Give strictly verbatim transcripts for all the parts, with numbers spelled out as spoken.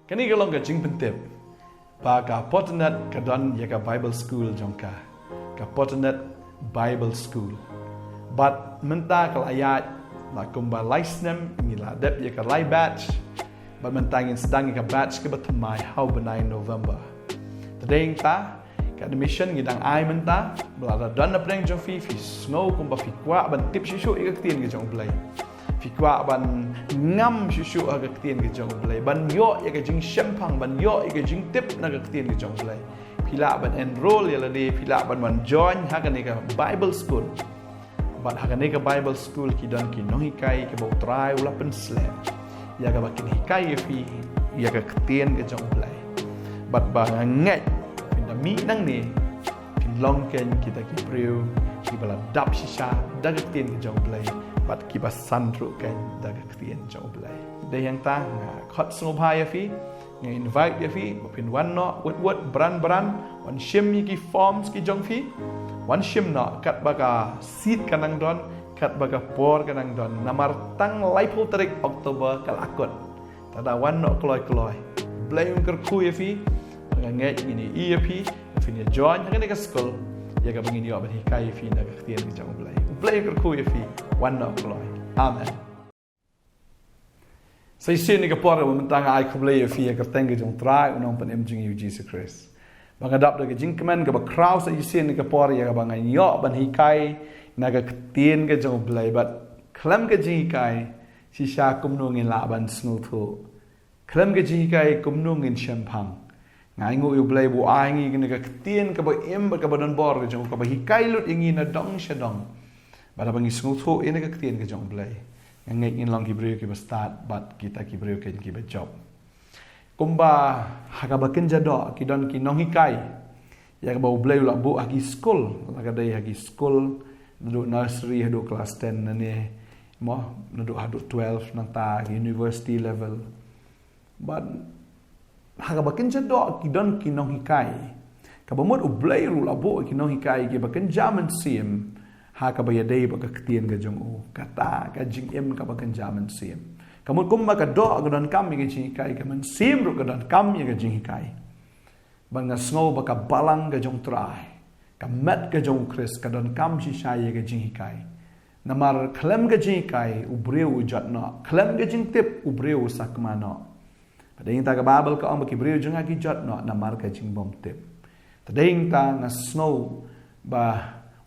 Kane ka long ka jingpyntip ba ka Potonet ka don ïa ka Bible School jong ka. Ka Potonet Bible School. Bad mynta ka la ïaid la kumba lai snem, ngi la dep ïa ka lai batch. Bad mynta ngin sdang ïa ka batch kaba thymmai ha u bnai November. Te dei ngi ta ka admission ngi dang ai mynta. Ba lada don na pdeng jong phi, phi sngew kumba phi kwah ban tip shuh shuh ïa ka ktien ka jong U Blei, phi kwah ban ngam shuh shuh ha ka ktien ka jong U Blei, ban ïoh ïa ka jingshemphang, ban ïoh ïa ka jingtip na ka ktien ka jong U Blei, phi lah ban enroll ïa lade, phi lah ban wan join ha kane ka Bible School. Bad ha kane ka Bible School ki don ki nonghikai kiba U Trai u la pynsleh ïa kaba kin hikai ïa phi ïa ka ktien ka jong U Blei. Bad ba nga ngeit phin da mih nangne, phin long kein kita ki briew kiba la dap shisha da ka ktien ka jong U Blei, bad kiba san ruh kein da ka ktien jong U Blei. Dei hangta nga khot sngewbha ïa phi, nga invite ïa phi ba phin wan noh wut wut, bran bran, wan shim ïa ki forms ki jong phi. Wan shim noh katba ka seat ka nang don, katba ka por ka nang don. Namar tang laiphew tarik October ka la kut. Te da wan noh kloi kloi. Blei un kyrkhu ïa phi. Nga ngeit ngin ïa phi, phin ïa join ha kane ka school, ïa kaba ngin ïoh ban hikai ïa phi na ka ktien ka jong U Blei. Blei un kyrkhu ïa phi. Wan noh kloi. Amen. Sa shisien ha kane ka por mynta nga ai khublei ïa phi ha ka kyrteng ka jong U Trai, U Nongpynim jong ngi U Jisu Khrist. Ba nga dap da ka jingkmen kaba khraw sa shisien ha kane ka por ïa kaba ngan ïoh ban hikai na ka ktien ka jong U Blei, bad khlem ka jinghikai shisha kumno ngin lah ban sngewthuh. Khlem ka jinghikai kumno ngin shemphang. Nga ainguh ïa U Blei ba u ai ngi kane ka ktien kaba im bad kaba don bor ka jong u, kaba hikai lut ïa ngi na dong sha dong. Bad haba ngi sngewthuh ïa kane ka ktien ka jong U Blei, nga ngeit ngin long ki briew kiba stad bad kita ki briew kein kiba jop. Kumba ha kaba kynja doh ki don ki nonghikai ïa kaba U Blei u la buh ha ki skul, la ka dei ha ki skul naduh nursery haduh class ten, nangne mo, naduh haduh twelve, nangta ha ki university level. Bad ha kaba kynja doh ki don ki nonghikai. Kaba mut U Blei ruh u la buh ki nonghikai kiba kynja mynsiem ha kaba ïadei bad ka ktien ka jong u. Kata ka jingim kaba kynja mynsiem. Ka mut kumba ka doh ka donkam ïa ka jinghikai, ka mynsiem ruh ka donkam ïa ka jinghikai. Bad nga sngew ba ka balang ka jong U Trai, ka met ka jong U Khrist, ka donkam shisha ïa ka jinghikai. Namar khlem ka jinghikai u briew u jot noh, khlem ka jingtip u briew u sakma noh. Bad dei nangta ka Baibl ka ong ba ki briew jong nga ki jot noh namar ka jingbymtip. Te dei nangta nga sngew ba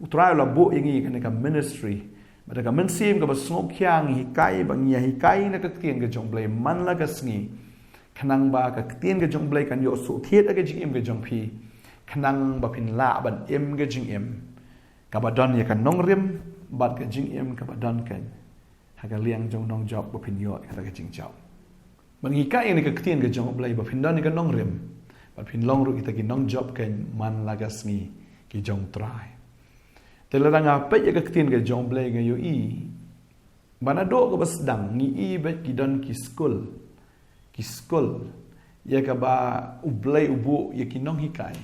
U Trai u la buh ïa ngi kane ka ministry, bad da ka mynsiem kaba sngewkhia ngi hikai, ba ngi ïa hikai na ka ktien ka jong U Blei man la ka sngi. Khnang ba ka ktien ka jong U Blei kan ïoh suk thied ha ka jingim ka jong phi. Khnang ba phin lah ban im ka jingim kaba don ïa ka nongrim bad ka jingim kaba don kein ha ka liang jong u nongjop, ba phin ïoh ïa kata ka jingjop. Ban hikai ïa ka ktien ka jong U Blei ba phin don ïa ka nongrim, ba phin long ruh kita ki nongjop kein man la ka sngi ki jong U Trai. Te lada nga peit ïa ka ktien ka jong U Blei nga ïohi ba naduh kaba sdang ngi i ba ki don ki skul, ki skul ïa kaba U Blei u buh ïa ki nonghikai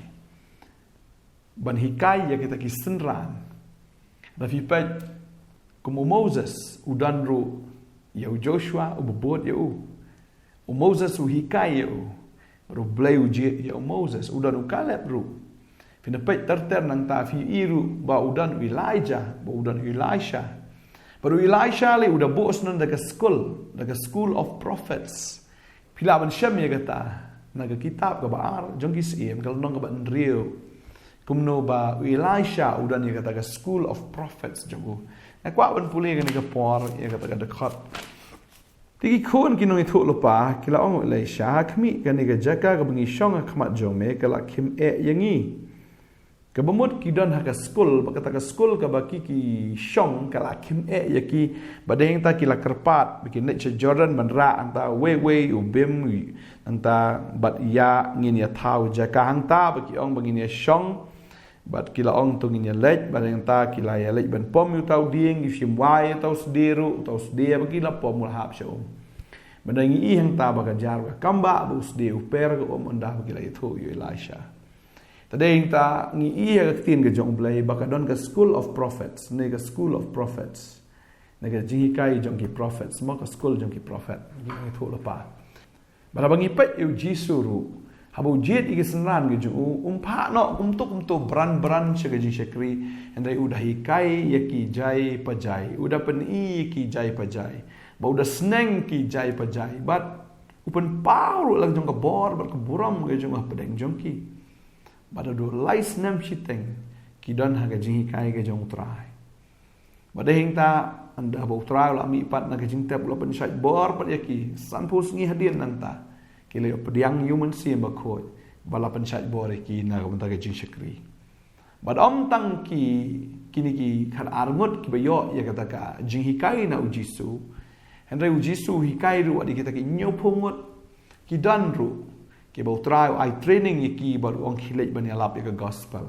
ban hikai ïa kita ki synran. Lada phi peit kum u Moses u don ruh ïa u Joshua uba bud ïa u. U Moses u hikai ïa u, bad U Blei u jied ïa u Moses. U don u Kaleb ruh. Phin da peit ter ter nangta phi i ruh ba u don u Elijah, ba u don u Elisha. Bad u Elisha lei u da buh shnong da ka skul, da ka School of Prophets. Phi lah ban shem ïa kata na ka kitab kaba ar jong ki Syiem, ka lynnong kaba hynriew. Kumno ba u Elisha u don ïa kata ka School of Prophets jong u. Nga kwah ban pule kane ka por ïa kata ka dkhot. Te ki khun ki nongïathuhlypa ki la ong, Elisha, ha khmih, kane ka jaka kaba ngi shong ha khmat jong me ka la khim eh ïa ngi. Kaba mut ki don ha ka skul, ba kata ka skul kaba ki ki shong ka la khim eh ïa ki. Bad dei hangta ki la kyrpad ba kin leit sha Jordan ban rah hangta wei wei u bim, hangta bad ïa ngin ïa thaw jaka hangta, ba ki ong ba ngin ïa shong. Bad ki la ong to ngin ïa leit, bad hangta ki la ïa leit ban pom ïa uta u dieng, ki shim wai ïa uta u sdie ruh, uta u sdie ba ki la pom u la hap sha um. Bad ngi i hangta ba ka jar ka kambah, ba u sdie u per ka um, ynda ba ki la ïathuh ïa u Elisha. Te dei hangta ngi i ha ka ktien ka jong U Blei ba ka don ka School of Prophets, ne ka School of Prophets. Ne ka jinghikai jong ki prophets, mo, ka skul jong ki prophet, ki nongïathuhlypa. Bad haba ngi peit ïa u Jisu ruh, haba u jied ïa ki synran ki jong u, um phah noh kumto kumto bran bran sha ka jingshakri, hynrei u da hikai ïa ki jai pa jai, u da pyni ïa ki jai pa jai, bad u da sneng ki jai pa jai, bad u pynpaw ruh la ka jong ka bor bad ka burom ka jong u hapdeng jong ki. Bad haduh lai snem shiteng ki don ha ka jinghikai ka jong u Trai. Bad hangta, ynda ba u Trai u la mih pat na ka jingtep, u la pynshait bor pat ïa ki, sanphew sngi hadien nangta ki la ïoh pdiang ïa u Mynsiem Bakhuid, bad la pynshait bor ïa ki na ka bynta ka jingshakri. Bad ym tang ki, kine ki khatar ngut kiba ïoh ïa kata ka jinghikai na u Jisu, hynrei u Jisu u hikai ruh ïa kita ki hynñiewphew ngut, ki don ruh kiba u Trai u ai training ïa ki bad u ong khie leit ban ïalap ïa ka gospel.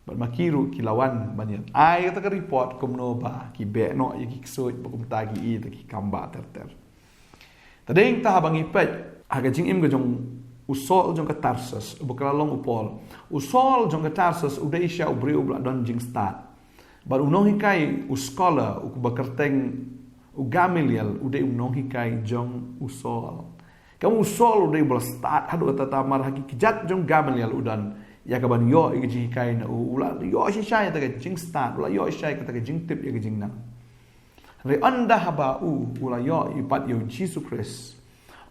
Bad ma ki ruh ki la wan ban ïa ai kata ka report kumno ba ki beh noh ïa ki ksuid, bad kumta ki ïoh ïa ki kam ba ter ter. Te hangta haba ngi peit ha ka jingim ka jong u Saul jong ka Tarsus, uba ka la long u Paul. U Saul jong ka Tarsus u dei shisha u briew uba la don jingstad. Bad u nonghikai, u scholar, uba kyrteng u Gamaliel, u dei u nonghikai jong u Saul. Ka mut u Saul u dei uba la stad haduh katta katta, mar ha ki kjat jong u Gamaliel u don ïa kaban ïoh ïa ka jinghikai na u, u la ïoh shisha ïa kata ka jingstad, u la ïoh shisha ïa kata ka jingtip ïa ka jingnang. Hynrei ynda haba u, u la ïoh ïa u pat ïa u Jisu Khrist,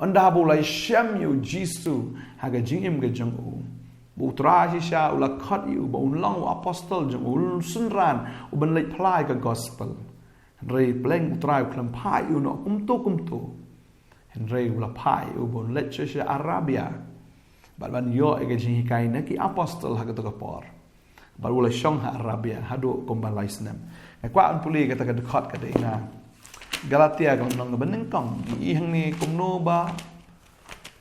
ynda haba u la shem ïa u Jisu ha ka jingim ka jong u, ba u Trai shisha u la khot ïa u ba un long u apostol jong u, u synran uban leit phla ïa ka gospel. Hynrei pleng u Trai u khlem phah ïa u noh kumto kumto. Hynrei u la phah ïa u ba un leit sha, sha Arabia, bad ban ïoh ïa ka jinghikai na ki apostol ha kato ka por. Bad u la shong ha Arabia haduh kumba lai snem. Nga kwah ban pule kata ka dkhot ka dei na Galatia ka lynnong kaba nyngkong. Ngi i hangne kumno ba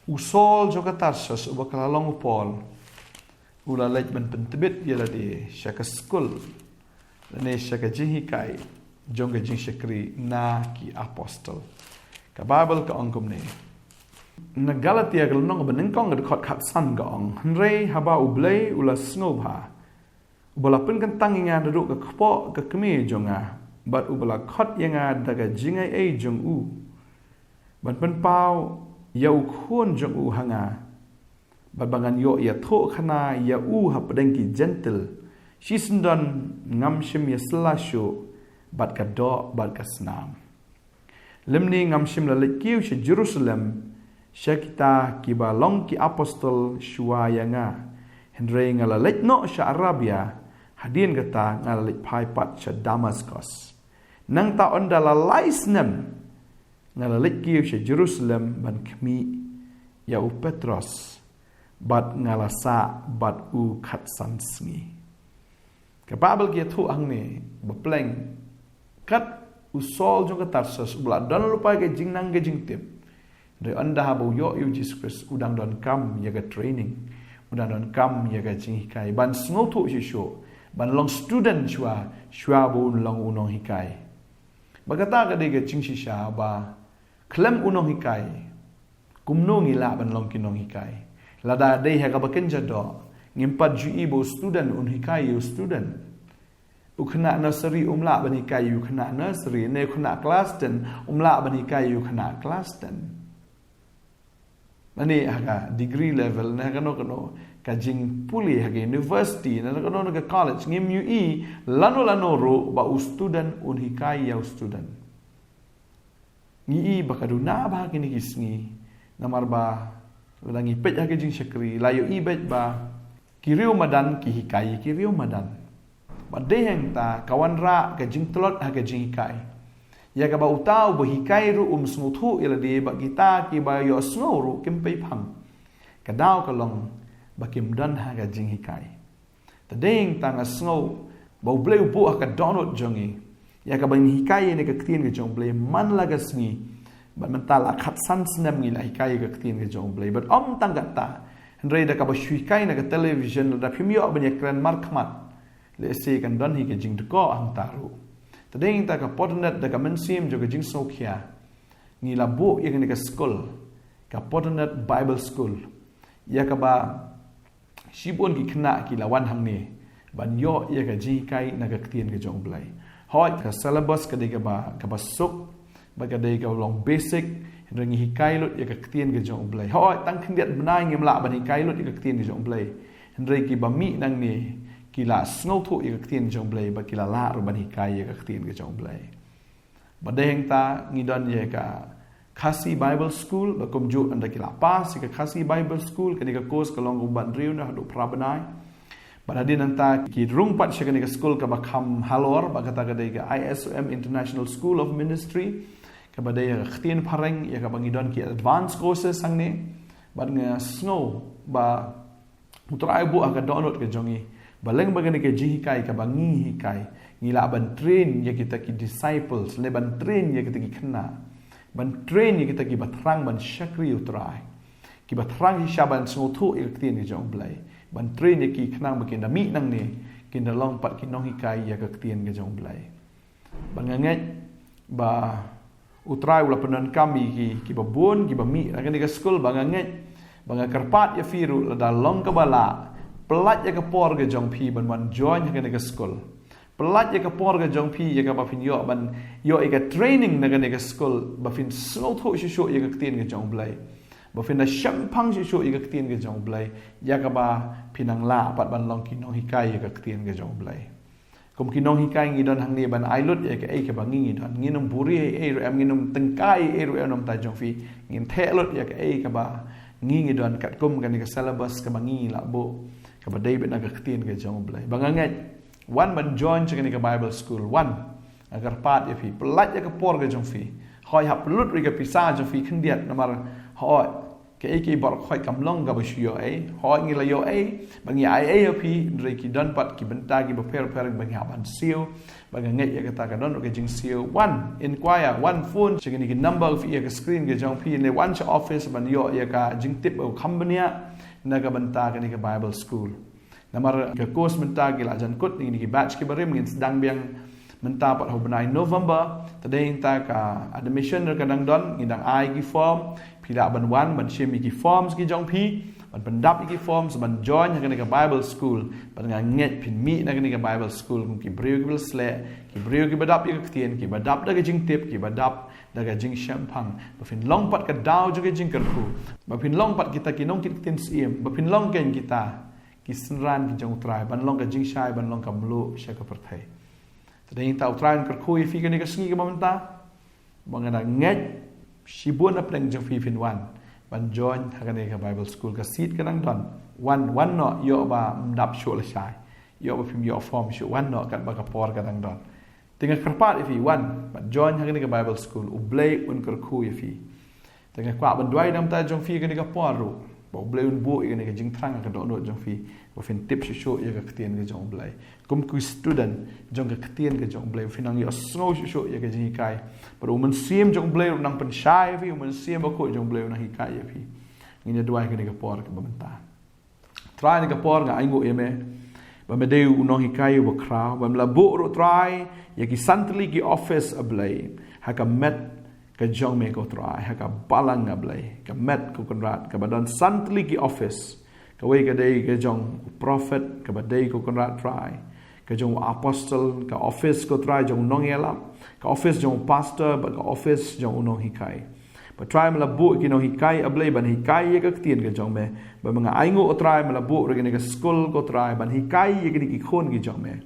u Saul jong ka Tarsus, uba ka la long u Paul, u la leit ban pyntbit ïa lade sha ka skul lane sha ka jinghikai jong ka jingshakri na ki apostol. Ka Baibl ka ong kumne. Na Galatia ka lynnong kaba nyngkong ka dkhot khatsan ka ong, hynrei haba U Blei u la sngewbha, uba la pynkyntang ïa nga naduh ka kpoh ka kmie jong nga, bad uba la khot ïa nga da ka jingaiei jong u, ban pynpaw ïa u Khun jong u ha nga, bad ba ngan ïoh ïathuhkhana ïa u hapdeng ki Jentil. Shisyndon ngam shym ïasylla shuh bad ka doh bad ka snam. Lymne ngam shym la leit kiew sha Jerusalem sha kita kiba long ki apostol shuwa ïa nga. Hynrei nga la leit noh sha Arabia, hadien kata nga la leit phai pat sha Damaskos. Nangta ynda la lai snem, nga la leit kiew sha Jerusalem ban khmih ïa u Petros, bad nga la sah bad u khatsan sngi. Ka Baibl ka ïathuh hangne ba pleng kat u Saul jong ka Tarsus, uba la don lypa ka jingnang ka jingtip, hynrei ynda haba u ïoh ïa u Jisu Khrist, u dang donkam ïa ka training, u dang donkam ïa ka jinghikai, ban sngewthuh shuh shuh, ban long student shuwa, shuwa ba un long u nonghikai. Bad kata ka dei ka jingshisha ba khlem u nonghikai, kumno ngi lah ban long ki nonghikai? Lada dei ha kaba kynja doh, ngim pat ju i ba u student un hikai ïa u student. U khynnah nursery um lah ban hikai ïa u khynnah nursery, ne u khynnah klas ten um lah ban hikai ïa u khynnah klas ten. Lane ha ka degree level, ne ha kano kano ka jingpule, ha ka university, ne ha kano kano ka college, ngim ju i lano lano ruh ba u student un hikai ïa u student. Ngi i ba ka duna bha kine ki sngi, namar ba lada ngi peit ha ka jingshakri, la ïohi beit ba ki riewmadan ki hikai ïa ki riewmadan. Bad dei hangta ka wanrah ka jingtlot ha ka jinghikai, ïa kaba uta uba hikai ruh um sngewthuh ïa lade, bad kita kiba ïohsngew ruh kim pei phang. Ka daw ka long ba kim don ha ka jinghikai. Te dei hangta nga sngew ba U Blei u buh ha ka dohnud jong ngi ïa kaban hikai ïa kane ka ktien ka jong U Blei man la ka sngi. Bad mynta la khatsan snem ngi la hikai ïa ka ktien ka jong U Blei. Bad ym tang kata, hynrei da kaba shu hikai na ka television, lada phim ïoh ban ïakren markhmat, lehse kan don hi ka jingdkoh hangta ruh. Te dei hangta ka Podonet da ka mynsiem jong ka jingsngewkhia, ngi la buh ïa kane ka skul, ka Podonet Bible School, ïa kaba shibun ki khynnah ki la wan hangne ban ïoh ïa ka jinghikai na ka ktien ka jong U Blei. Hooid, ka syllabus ka dei kaba, kaba suk, bad ka dei kaba long basic, Hynrei ngi hikai lut ïa ka ktien ka jong U Blei. Hooid, tang khyndiat bnai ngim lah ban hikai lut ïa ka ktien ka jong U Blei. Hynrei kiba mih nangne ki la sngewthuh ïa ka ktien ka jong U Blei, bad ki la lah ruh ban hikai ïa ka ktien ka jong U Blei. Bad dei hangta ngi don ïa ka Khasi Bible School, bad kumjuh ynda ki la pass ïa ka Khasi Bible School, kane ka course ka long kumba hynriew ne haduh phra bnai. Bad hadien nangta ki rung pat sha kane ka skul kaba kham halor, bad kata ka dei ka I S O M, International School of Ministry, kaba dei ïa ka ktien phareng, ïa kaba ngi don ki advanced courses hangne. Bad nga sngew ba U Trai u buh ha ka dohnud ka jong ngi, ba lyngba kane ka jinghikai kaba ngi hikai, ngi lah ban train ïa kita ki disciples, lane ban train ïa kita ki khynnah, ban train ïa kita kiba thrang ban shakri U Trai, kiba thrang shisha ban sngewthuh ïa ka ktien ka jong U Blei, ban train ïa ki khnang ba kin da mih nangne kin da long pat ki nonghikai ïa ka ktien ka jong U Blei. Bad nga ngeit ba U Trai u la pyndonkam ïa ki, kiba bun, kiba mih ha kane ka skul, bad nga ngeit, bad nga kyrpad ïa phi ruh, lada long kaba lah, pyllait ïa ka por ka jong phi ban wan join ha kane ka skul. Pyllait ïa ka por ka jong phi ïa kaba phin ïoh ban ïoh ïa ka training na kane ka skul, ba phin sngewthuh shuh shuh ïa ka ktien ka jong U Blei, ba phin da shemphang shuh shuh ïa ka ktien ka jong U Blei, ïa kaba phin nang lah pat ban long ki nonghikai ïa ka ktien ka jong U Blei. Kum ki nonghikai ngi don hangne ban ai lut ïa kaei kaba ngi ngi don. Ngin ym buhrieh ei ei ruh em, ngin ym tyngkai ei ei ruh em na bynta jong phi. Ngin theh lut ïa kaei kaba ngi ngi don, katkum kane ka syllabus kaba ngi ngi lah buh, kaba dei beit na ka ktien ka jong U Blei. Bad nga ngeit, wan ban join sha kane ka Bible School, wan. Nga kyrpad ïa phi, pyllait ïa ka por ka jong phi. Hooid, hap pynlut ruh ïa ka pisa jong phi khyndiat, namar hooid, kaei kaei baroh hooid kam long kaba shu ïoh ei. Hooid, ngi la ïoh ei, bad ngi ai ei ïa phi, hynrei ki don pat ki bynta kiba pher pher ba ngi hap ban siew. Bad nga ngeit ïa kata ka don ruh ka jingsiew. Wan, inquire, wan phone sha kine ki number phi ïa ka screen ka jong phi, ne wan sha office ban ïoh ïa ka jingtip ba kham bniah na ka bynta kane ka Bible School. Namar ka course mynta ki la jan kut, kine ki batch kiba rim ngin sdang biang mynta pat ha u bnai November. Te dei hangta ka admission ruh ka dang don, ngin dang ai ki form, phi lah ban wan ban shim ïa ki forms ki jong phi, ban pyndap ïa ki forms, ban join ha kane ka Bible School. Bad nga ngeit phin mih na kane ka Bible School kum ki briew kiba sleh, ki briew kiba dap ïa ka ktien, kiba dap da ka jingtip, kiba dap da ka jingshemphang, ba phin long pat ka daw jong ka jingkyrkhu, ba phin long pat kita ki nongkit ktien syiem, ba phin long keiñ kita ki synran ki jong U Trai, ban long ka jingshai, ban long ka mluh sha ka pyrthei. Te dei hangta U Trai un kyrkhu ïa phi kane ka sngi kaba mynta. Ba nga da ngeit shibun na pdeng jong phi phin wan ban join ha kane ka Bible School, ka seat ka dang don. Wan, wan noh, ïoh ba ym dap shuh lashai, ïoh ba phim ïoh form shuh, wan noh katba ka por ka dang don. Te nga kyrpad ïa phi, wan ban join ha kane ka Bible School, U Blei un kyrkhu ïa phi. Te nga kwah ban duwai na ka bynta jong phi ha kane ka por ruh, ba U Blei un buh ïa kane ka jingthrang ha ka dohnud jong phi, ba phin tip shuh shuh ïa ka ktien ka jong U Blei. Kum ki student jong ka ktien ka jong U Blei, ba phin nang ïohsngew shuh shuh ïa ka jinghikai. Bad U Mynsiem jong U Blei un nang pynshai ïa phi, U Mynsiem Bakhuid jong U Blei un nang hikai ïa phi. Ngin ïa duwai ha kane ka por kaba mynta. Trai, ha kane ka por nga ainguh ïa me ba me dei u nonghikai uba khraw, ba me la buh ruh, Trai, ïa ki san tylli ki office, A Blei, ha ka met ka jong me, ko Trai, ha ka balang, A Blei, ka met, ko Kynrad, kaba don san tylli ki office. Kawei ka dei ka jong u prophet, kaba dei, ko Kynrad Trai, ka jong u apostle, ka office, ko Trai, jong u nongïalap, ka office jong u pastor, bad ka office jong u nonghikai. Bad Trai, me la buh ki nonghikai, A Blei, ban hikai ïa ka ktien ka jong me. Bad nga ainguh, Trai, me la buh ruh ïa kane ka skul, ko Trai, ban hikai ïa kine ki khun ki jong me.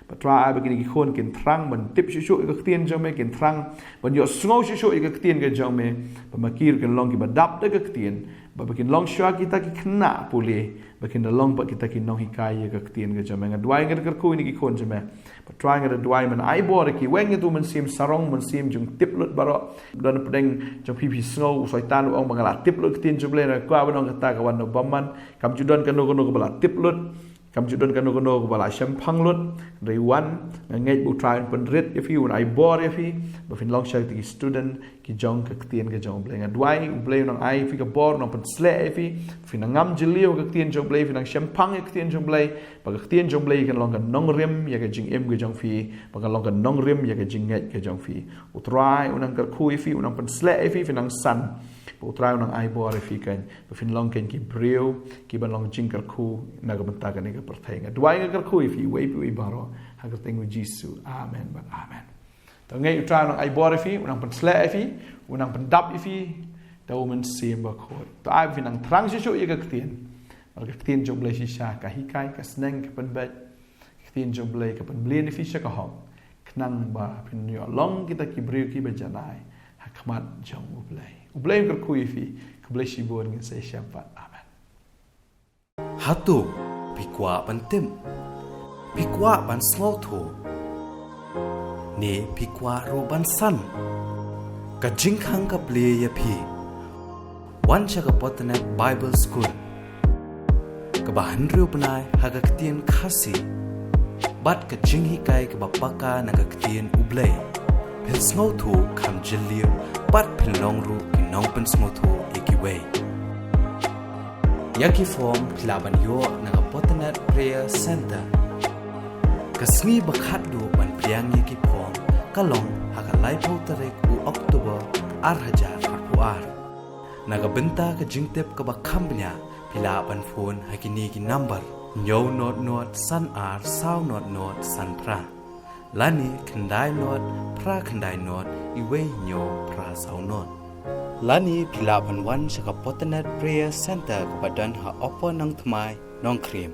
Bad Trai, ai ba kine ki khun kin thrang ban tip shuh shuh ïa ka ktien jong me, kin thrang ban ïohsngew shuh shuh ïa ka ktien ka jong me. Bad ma ki ruh kin long kiba dap da ka ktien, bad ba kin long shuwa kita ki khynnah pule, ba kin da long pat kita ki nonghikai ïa ka ktien ka jong me. Nga duwai, nga da kyrkhu ïa kine ki khun jong me. Bad Trai, nga da duwai, men ai bor ïa ki, weng ïa uto u mynsiem sarong, mynsiem jingtip lut baroh. Don pdeng jong phi, phi sngew u Soitan u ong ba nga la tip lut ka ktien jong U Blei, nga kwah ban ong kata ka wan na u bymman. Kam ju don kano kano kaba la tip lut, kam ju don kano kano kaba la shemphang lut. Hynrei wan, nga ngeit ba U Trai un pynrit ïa phi, un ai bor ïa phi, ba phin long sha kita ki student ki jong ka ktien ka jong U Blei. Nga duwai U Blei un nang ai ïa phi ka bor, un nang pynshlur ïa phi, phin nang ngam jylliew ha ka ktien jong U Blei, phin nang shemphang ïa ka ktien jong U Blei, ba ka ktien jong U Blei kan long ka nongrim ïa ka jingim ka jong phi, ba kan long ka nongrim ïa ka jingngeit ka jong phi. U Trai un nang kyrkhu ïa phi, un nang pynshlur ïa phi, phin nang san. Ba U Trai un nang ai bor ïa phi keiñ, ba phin long keiñ ki briew kiban long jingkyrkhu na ka bynta kane ka pyrthei. Nga duwai, nga kyrkhu ïa phi, uwei pa uwei baroh, ha ka kyrteng U Jisu. Amen bad amen. To ngeit U Trai un nang ai bor ïa phi, un nang pynshlur ïa phi, un nang pyndap ïa phi, ïa u Mynsiem Bakhuid. To ai ba phin nang thrang shuh shuh ïa ka ktien. Bad ka ktien jong U Blei shisha ka hikai, ka sneng, ka pynbeit. Ka ktien jong U Blei ka pynmlien ïa phi sha ka hok. Khnang ba phin ïoh long kita ki briew kiba janai ha khmat jong U Blei. U Blei un kyrkhu ïa phi. Khublei shibun, ngin sa ïashem pat. Amen. Hato phi kwah ban tip? Phi kwah ban sngewthuh? Ne phi kwah ruh ban san? Ka jingkhang ka plie ïa phi. Wan sha ka Potternet Bible School, kaba hynriew bnai ha ka ktien Khasi, bad ka jinghikai kaba paka na ka ktien U Blei. Phin sngewthuh kham jylliew, bad phin long ruh ki nongpynsngewthuh ïa kiwei. Ïa ki form phi lah ban ïoh na ka Potternet Prayer Center. Ka sngi ba khatduh ban pdiang ïa ki form ka long ha ka laiphew tarik u October ar hajar arphew ar. Na ka bynta ka jingtip kaba kham bniah, phi lah ban phone ha kine ki number: hynñiew not not san ar saw not not san phra, lane khyndai not phra khyndai not wei hynñiew phra saw not. Lane phi lah ban wan sha ka Potternet Prayer Center kaba don ha Upper Nongthymmai, Nongkrem.